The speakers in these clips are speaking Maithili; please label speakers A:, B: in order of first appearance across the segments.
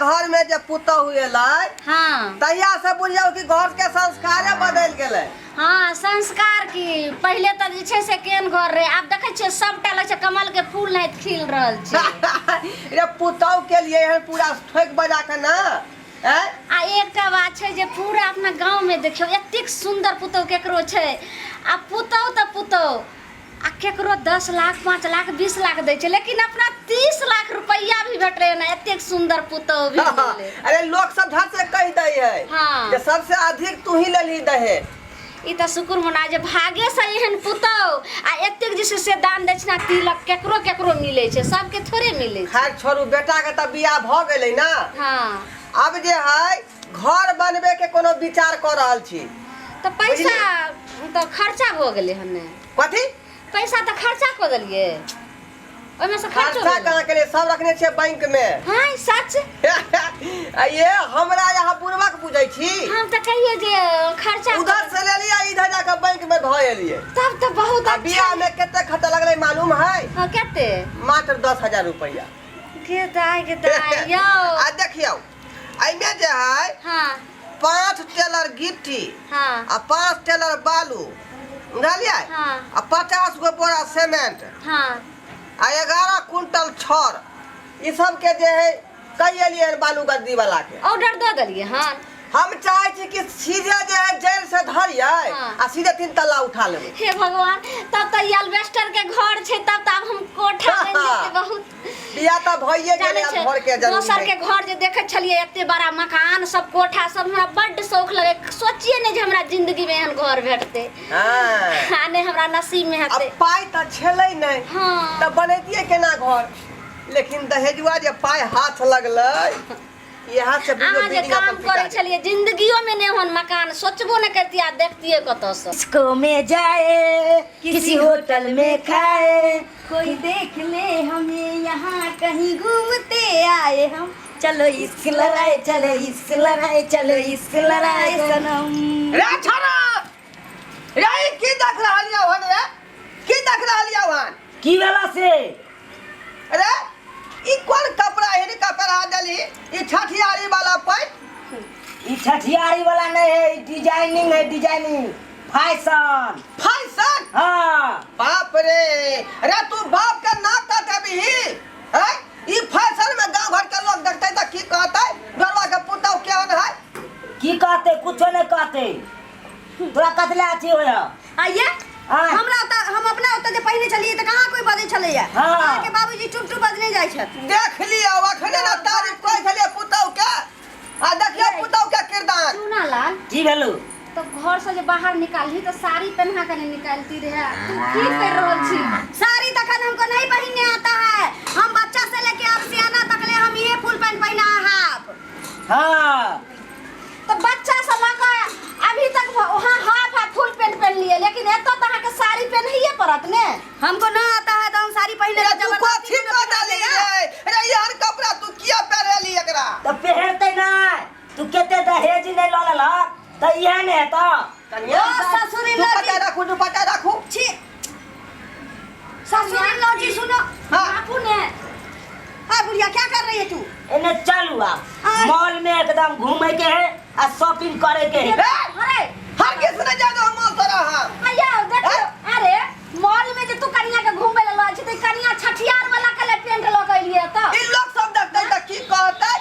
A: घर में जे पुतहु एलै
B: हाँ
A: तहिया से बुझियौ कि घर के संस्कारे बदलि गेलै।
B: हाँ, संस्कार की पहिले तऽ जे छै से केहन घर रहे, आब देखै छियै सबटा लगै छै कमल के फूल नाहित खिल रहल छै।
A: रे पुतहु के लिए एहन पूरा ठोकि बजा के ना आँय?
B: आ एकटा बात छै जे पूरा अपना गाँव में देखियौ एतेक सुन्दर पुतहु केकरो छै, आ पुतहु तऽ पुतहु आ केकरो 10 लाख 5 लाख 20 लाख दै छै, लेकिन अपना 30 लाख रुपैआ भी भेटलै ने, एतेक सुन्दर पुतहु भी मिललै।
A: अरे लोक सब धर से कहि दै है
B: हाँ।
A: जे सबसे अधिक तू ही लेलही दहेज।
B: ई तऽ शुक्र मना जे भागे से एहन पुतहु आ एतेक जे छै से दान दक्षिणा तिलक केकरो केकरो मिलै छै, सबके थोड़े मिलै छै।
A: खैर छोड़ू, बेटा के तऽ बियाह भऽ गेलै ना।
B: हाँ।
A: आब जे है घर बनबे के कोनो विचार कऽ रहल छी।
B: तऽ पैसा तऽ खर्चा भऽ गेलै हन ने।
A: कथी?
B: पैसा तऽ खर्चा कऽ देलियै, ओहिमे से खर्चो
A: खर्चा
B: भेलै।
A: कहाँ केलियै, सब रखने छियै बैंक में।
B: हाँ सच?
A: आ ये हमरा यहाँ बुढ़बक बुझै छी।
B: हम तऽ कहियै जे खर्चा कऽ
A: उधर से लेलियै इधर जाके बैंक में धऽ एलियै।
B: तब तऽ बहुत
A: आ
B: अच्छा।
A: बियाह में कते खर्चा लगलै मालूम है?
B: हाँ, कते?
A: मात्र 10,000 रुपया।
B: गे दाय गे दाय यौ।
A: आ देखियौ एहिमे जे है
B: हाँ।
A: 5 टेलर गिट्टी
B: हाँ।
A: आ 5 टेलर बालू बुझलियै
B: हाँ।
A: आ 50 गो बोरा सीमेंट
B: हाँ।
A: आ 11 कुंटल छड़ ई सब के जे है कहि एलियै हन बालू गद्दी वाला के।
B: ऑर्डर दऽ देलियै हन।
A: हम चाहे छी कि सीधे जे है जड़ि से धरियै
B: हाँ।
A: आ सीधे 3 तल्ला उठा लेबै।
B: हे भगवान, तब तऽ ई अल्बेस्टर के घर छै, तब तऽ आब हम कोठा बनि जेतै बहुत।
A: बियाह तऽ भइए
B: जानै
A: गेलै, आब
B: छै,
A: घर के जरूरी
B: दोसर
A: नहि।
B: के घर जे देखै छलियै एते बड़ा मकान सब कोठा सब, हमरा बड्ड शौक लगे, सोचिए नहि जे हमरा जिंदगी में एहन घर भेटतै।
A: हाँ।
B: आ नहि हमरा नसीब में
A: अब
B: हेतै।
A: पाइ तऽ छलै नहि,
B: हाँ।
A: तऽ बनैतियै केना घर, लेकिन दहेजुआ जे पाइ हाथ लगलै इएह से बुझियौ
B: अहाँ जे
A: बिल्डिंग
B: काम
A: अपन
B: करै
A: पिटा गेल।
B: छलियै जिंदगियो में नहि ओहन मकान सोचबो नहि करतियै आ देखतियै कतऽसँ।
C: डिस्को में जाए किसी होटल में खाए,
D: कोई देख ले हमें यहाँ कहीं घूमते आए हम, चलो इश्क
C: लड़ाए चलो इश्क लड़ाए चलो इश्क लड़ाए
D: सनम।
A: रे छोरा रे, ई की देख रहल यौ हन रे, की देख रहल यौ हन?
C: की भेला से?
A: अरे ई कोन कपड़ा हिनका पहिरा देली, ई छठियारी वाला पैंट?
C: ई छठियारी वाला नहीं है, ई डिजाइनिंग है, डिजाइनिंग फैशन।
A: फैशन?
C: हाँ।
A: बाप रे, अरे तू बाप के नाक काटबही हैं? ई फैशन में गांव घर के लोग देखते त की कहते, घरवा के पुतहु केहन है?
C: की कहते, कुछो नहीं कहते। तोरा कतले अथी होय?
D: आइए।
C: हाँ।
D: हमरा ओतऽ, हम अपना ओतऽ जे पहिने छलियै तऽ कहाँ कोइ बजै छलैया?
C: हाँ।
D: अहाँके बाबूजी चुप चुप बजने जाइ छथि।
A: देख लियौ, अखने ने तारीफ करै छलियै पुतहु के, आ देखियौ पुतहु के किरदार।
B: चूना लाल।
C: की भेलौ?
B: तऽ घर से जे बाहर निकालही तऽ साड़ी पहना के नहीं निकालती रहे, तू की कर रहल छी?
D: साड़ी तखन हमको नहीं पहनने आता है, हम बच्चा से लेके अब सियाना तक ले हम ये फुल पैंट पहना हाफ।
C: हाँ।
B: तो बच्चा से लऽ कऽ अभी तक वहाँ हाफ आ फुल पैंट पहन लिए, लेकिन एतऽ तऽ अहाँके साड़ी पहनैये पड़त ने।
D: हमको ना आता है तो हम साड़ी पहने
A: रे
D: तो
A: तू
D: जबरदस्ती
A: कथी
D: कोनो
A: कऽ
D: पहना
A: देली
D: देगा।
A: रे? रे एहन कपड़ा तू किया पहिरेली एकरा?
C: तऽ पहिरतै नहि, तू कते दहेज नहि लऽ लेलक तऽ इएह ने हेतौ।
A: कनिया,
D: ओ ससुरी
A: दुपट्टा
D: लड़की।
A: राखू, दुपट्टा राखू।
D: छी। ससुरी लो जी सुनो।
A: हाँ।
B: बापू ने।
D: हाँ बुढ़िया क्या कर रही है तू?
C: एने चलू आप
D: आय।
C: मॉल में एकदम घूमे के है आ शॉपिंग करे के है।
A: ए,
B: अरे
A: हर किस ने जानो हम मॉल तोरा हम।
B: अय्या देखियो, अरे मॉल में जे तू कनिया के घूमे ले लऽ छी त कनिया छठियार वाला के ले पेंट लऽ के एलियै त।
A: ई लोग सब देखतै त की कहतै?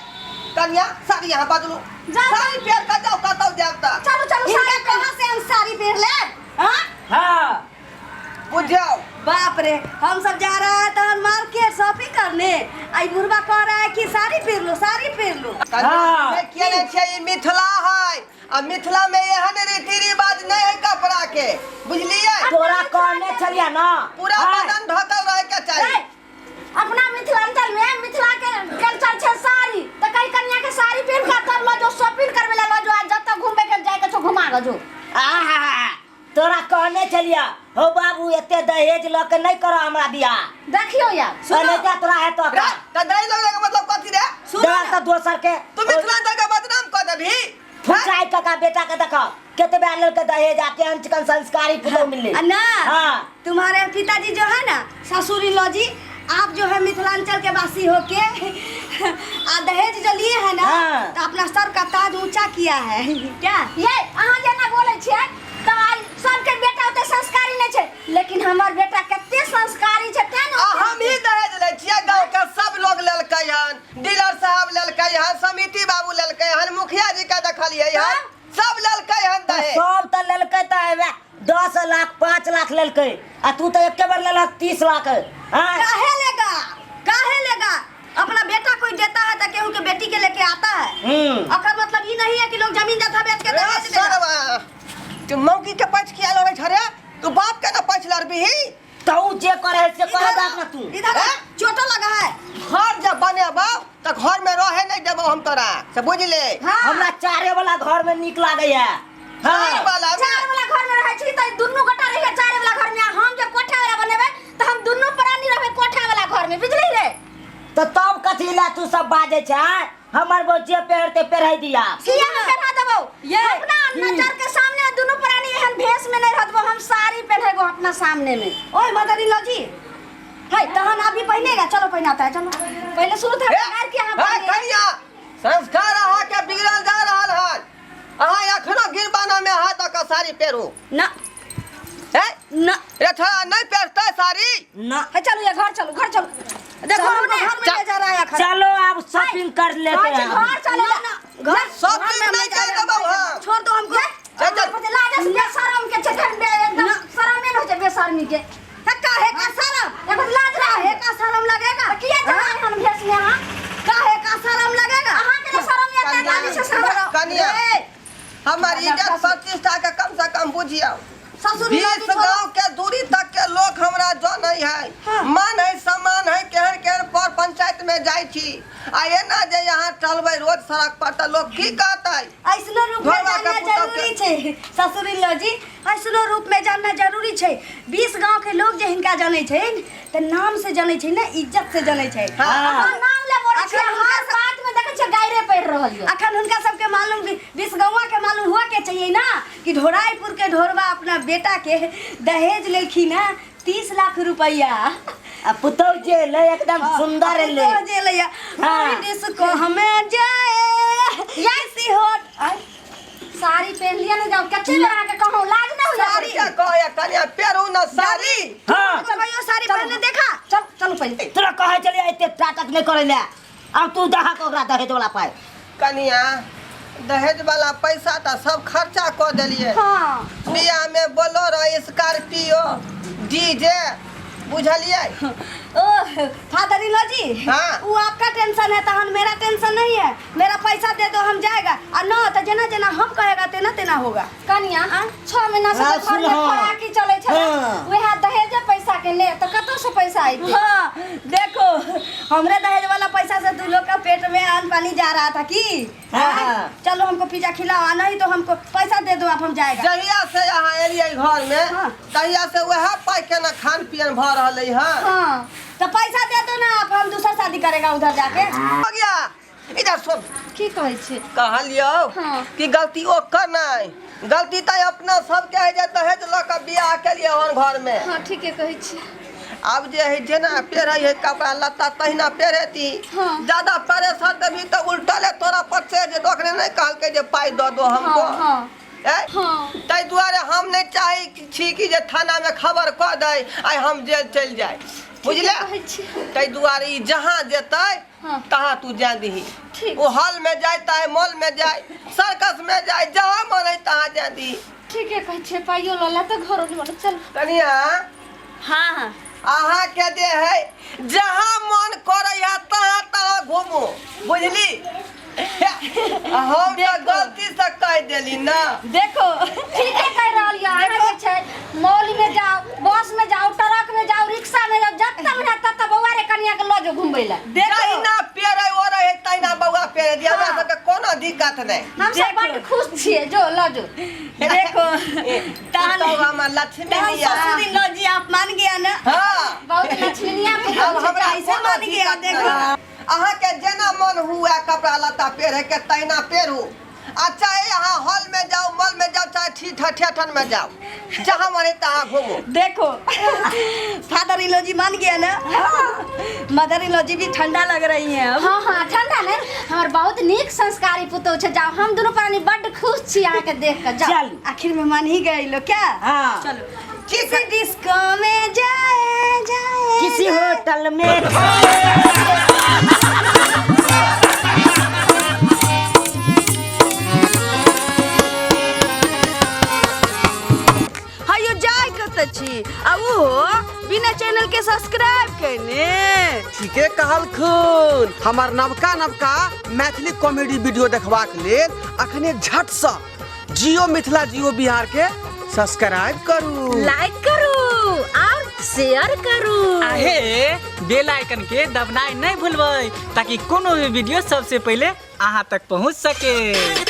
A: कनिया साड़ी यहाँ बदलू।
B: जा, जा।
A: साड़ी पहन के जाओ कतौ जायब त।
B: चलू चलू
D: इनका
B: साड़ी
D: कहाँ से हम साड़ी पहन ले? हाँ?
C: हाँ।
A: बुझाओ।
D: बाप रे, हम सब जा रहा है तहन मार्केट शॉपिंग करने, आई बुढ़वा कह रहा है कि साड़ी पहन लो, साड़ी पहन लो।
C: हाँ।
A: कनिया, किया नहीं छै, ई मिथिला है आ मिथिला में एहन रीति रिवाज नहीं है कपड़ा के, बुझलिए?
C: तोरा कहने छलिया ना,
A: पूरा
C: हाँ।
A: बदन ढकल रहे के चाहिए।
B: ए, अपना मिथिलांचल में मिथिला के कल्चर छै साड़ी, त कई कन्या के साड़ी पहन के तब लो जो शॉपिंग करबे ला लो जो, आज जतऽ घूमबे के जाय के छौ घुमा के जो।
C: आहा, तोरा कहने छलिया हो बाबू एते दहेज लऽ के नहीं करो हमरा बियाह।
B: देखियो यार,
C: सुनो। नहीं तोरा है तो
A: रे, त दहेज लऽ के मतलब कथी रे?
D: सुनो
C: देला
D: ना।
C: त दोसर के।
A: तू मिथिलांचल के बदनाम कऽ देबही?
C: फुचाई काका बेटा के देखो केतबे लेल के दहेज आ केहन चिकन संस्कारी पुतोह मिलले।
D: आ ना,
C: हाँ।
D: तुम्हारे पिताजी जो है ना ससुरी लो जी, आप जो है मिथिलांचल के वासी होके आ दहेज जो लिए है ना। तो अपना सर का ताज ऊंचा किया है क्या।
B: ये अहाँ जेना बोलै छियै तऽ आइ सबके बेटा ओते संस्कारी नहि छै, लेकिन हमर बेटा कते संस्कारी छै तें ने।
A: आ हम ही दहेज लै छियै? गाँव के सब लोग लेलकै हन, डीलर साहब लेलकै हन, समिति बाबू लेलकै हन, मुखिया जी के देखलियै हन, सब लेलकै हन दहेज।
C: सब तऽ लेलकै तऽ हेबे 10 लाख 5 लाख लेलकै आ तू तऽ एके बेर लेलक 30 लाख। हाँ।
D: काहे लेगा, काहे लेगा? अपना बेटा कोई देता है तो केहू के बेटी के लेके आता है। अकर मतलब ई नहीं है कि लोग जमीन जथा बेच के
A: रे
D: दहेज देगा।
A: सरवा, तू मौगी के पैछ किया लड़ै छ रे? तू बाप के ना पैछ लड़बिही?
C: तऽ उ जे करे है से कर दे ना तू।
D: इधर
A: हैं?
D: चोटो लगा है।
A: घर जब बनेबौ तऽ घर में रहे नहीं देबौ हम तोरा से, बुझले?
B: हाँ।
C: हमरा चारे वाला घर में नीक लागैया।
A: चार
C: हाँ।
A: वाला में।
B: चार वाला घर में रहै छी तऽ दुनू गोटा रहिए चारे वाला घर में, आ हम जे कोठा वाला बनेबै तऽ हम दुनू प्राणी रहबै कोठा वाला घर में, बुझली रे?
C: तऽ तब कथी ला तू सब बाजै छै आँय? हमर बो जे पहिरते पहिराइ दिया।
B: किया हम पहिरा देबौ?
D: ये।
B: अपना नजर के सामने दुनू प्राणी एहन भेष में नहीं रहतबो, हम साड़ी पहनेबो अपना सामने में।
D: ओए मदर इन लॉ जी है, तहन आप भी पहनेगा। चलो, पहनाता है, चलो।
B: पहले शुरू था
A: हे,
B: गार के यहाँ
A: हे,
B: पहने।
A: कनिया, संस्कार अहाँ के बिगड़ल जा रहल हन। अहाँ एखनो गिरबाना में हाथ दऽ कऽ साड़ी पेरू।
D: ना।
A: हे।
D: ना।
A: रे छोड़ा, नहीं पेरतै साड़ी?
C: ना।
B: हे, चलू ये घर चलू, घर चलू।
D: देखो,
B: चलू
D: हमको
B: ने।
D: घर में ले जा रहा है अखन।
C: चलो, अब शॉपिंग कर लेते
B: कहै छी
C: हैं।
B: घर चले
D: ना, ना, घर
A: शॉपिंग
D: घर में
A: नहीं
D: हम जा
A: कर
D: रहे हैं।
A: देबौ हम।
D: छोड़ दो हमको।
A: चल, चल।
B: लाजस बेशरम के छै धन बे एकदम शरमे न होइ छै बेशर्मी के।
D: हे, काहे का शरम?
B: एगो लाज रहे।
D: काहे का शरम लगेगा?
B: किया जा हन भेष में अहाँ?
D: काहे का शरम लगेगा?
B: अहाँ के तऽ शरम एते लागे छै शरम।
A: कनिया,
D: ए,
A: हमर इज्जत प्रतिष्ठा के कम से कम बुझियौ।
D: ससुर
A: 20 गांव के दूरी तक के लोग हमरा जानै है।
D: हाँ।
A: मान है, सम्मान है, केहन केहन पर पंचायत में जाइ छी। आ एना जे यहाँ चलबै रोज सड़क पर तऽ लोग की कहतै?
D: ऐसनो रूप में
A: घरवा के
D: जानना
A: पुतहु
D: जरूरी छै ससुर इन जी, ऐसनो रूप में जानना जरूरी छै। 20 गांव के लोग जे हिनका जानै छै तऽ नाम से जानै छै ने, इज्जत से जानै छै।
C: हाँ।
B: अहाँ नाम ले बोलै छियै,
D: अखन
B: हर बात में देखै छियै गायरे पढ़ि रहल यऽ।
D: अखन हुनका सबके मालूम, 20 गौवा के मालूम हुआ के चाहिए ना कि ढोराईपुर के ढोरबा अपना बेटा के दहेज लेलखिन है 30 लाख रुपया।
C: आ पुतहु जे एलै एकदम सुंदर एलै।
D: पुतहु जे एलै।
C: हाँ।
D: डिस्को हमें जाए किसी होट
B: साड़ी पहन लिअ ने, जाउ। कते बेर अहाँके कहूँ, लाज नहि होइए?
D: साड़ी।
A: क्या कहै कनिया, पेरू न साड़ी।
C: हाँ।
D: कहियो साड़ी पहनने देखा?
B: चल, चलू पहिले।
C: तोरा कहै छलियै एते नाटक नहि करै लए। आब तू दहक ओकरा दहेज वाला पाइ।
A: कनिया, दहेज वाला पैसा तऽ सब खर्चा कऽ देलियै। बियाह में बोलेरो, स्कॉर्पियो, डीजे, बुझलियै?
D: ओ फादर इन लॉ जी।
A: हाँ।
D: वो आपका टेंशन है, तहन मेरा टेंशन नहीं है। मेरा पैसा दे दो, हम जाएगा और न तो जेना जेना हम कहेगा तेना तेना होगा।
B: कनिया, 6 महीना से
C: हाँ,
B: तऽ घर में
C: सुन, हाँ।
B: खोराकी चलै छलै।
C: हाँ।
B: वएह दहेजे पैसा के ने तऽ कतौ से पैसा अयतै?
D: हाँ, देखो, हमरे दहेज वाला पैसा से तू लोग का पेट में अन्न पानी जा रहा था की?
C: हाँ।
D: हाँ? चलो, हमको पिज्जा खिलाओ, आ नहीं तो हमको पैसा दे दो आप, हम जाएगा।
A: जहिया से यहाँ एलियै घर में,
D: हाँ।
A: तहिया से वएह पाइ के ना खान पियन भऽ रहलै हँ।
D: तो पैसा दे दो ना आप, हम दूसरा शादी करेगा उधर जाके।
A: हो गया, इधर सुन।
B: की कहै छी?
A: कहलियौ कि गलती ओ कर नहीं, गलती तऽ अपना सबके है जे दहेज लऽ कऽ बियाह केलियै हन घर में।
B: हँ, ठीके कहै छी।
A: आब जे है, जेना पेढ़ै है कपड़ा लत्ता तहिना पेढ़ेती। ज्यादा प्रेशर देबही तऽ उल्टले तोरा पर से जे डॉक्टर नहि कहलकै जे पाइ दऽ दो हमको। ए? ताहि दुआरे हम नहि चाहै छी कि जे थानामे खबर कऽ दै, आइ हम जेल चलि जाय, बुझले?
B: कहै छी।
A: ताहि दुआरे ई जहाँ जेतै तहाँ तू जाय दही।
B: ठीक।
A: ओ हॉल में जाय चाहे मॉल में जाय, सर्कस में जाय, जहाँ मन है तहाँ जाय दही।
B: ठीके कहै छियै, पाइयो लऽ ले तऽ घरो नहि चल।
A: कनिया।
D: हाँ हाँ
A: अहाँ के जे है, जहाँ मन करे है तहाँ तहाँ घूमू, बुझली? हम तऽ गलती से कह देली ना।
D: देखो।
B: ठीके कहि रहल यऽ अहाँ। जे छै मॉल में जाओ, बस में जाओ, ट्रक में जाओ, रिक्शा में जाओ, जतऽ मन हैत ततऽ बौआ रे कनिया के लऽ जाओ घुमबै लए।
A: जहिना पेरे ओ रहे तहिना बौआ पेरे दिया, हमरा सबके कोनो दिक्कत नहि।
B: हम सब बड्ड खुश छियै, जो लऽ जो।
D: देखो, तहन
A: तब हमर लक्ष्मी
D: तहन
A: मिया।
D: ससुर इन लॉ जी, आप मान गया ना?
A: हाँ।
B: बहुत लक्ष्मीनिया।
A: अब हमरा
D: ऐसे
A: कोनो
D: मान गया,
A: दिक्कत
D: देखो।
A: नहि। अहाँके जेना मन हुए कपड़ा लत्ता पहिरे के तहिना पहिरू। आ चाहे यहाँ हॉल में जाओ, मॉल में जाओ, चाहे थिएटर में जाओ, जहाँ मन है तहाँ घूमो।
D: देखो फादर इन लॉ जी मान गया ना, मदर इन लॉ जी भी ठंडा लग रही हैं अब।
B: हाँ हाँ ठंडा नहीं, हमर बहुत नीक संस्कारी पुतोह छै। जाओ, हम दुनू प्राणी बड्ड खुश छी अहाँके देख कऽ। जाओ।
C: चल।
D: आखिर में मान ही गए लोग क्या?
C: हाँ।
D: चलो।
A: ठीक
D: किसी
A: है।
D: डिस्को में जाए जाए,
C: किसी होटल में।
D: हयो जाय कतऽ छी आ ओहो बिना चैनल के सब्सक्राइब केने?
E: ठीके कहलखुन। हमर नवका नवका मैथिली कॉमेडी वीडियो देखबाक लेल अखने झटसँ जियो मिथिला जियो बिहार के सब्सक्राइब करू,
B: लाइक करू और शेयर करू।
F: आहे बेल आइकन के दबनाइ नहि भूलबै ताकि कोनो भी वीडियो सबसे पहिले अहाँ तक पहुँच सके।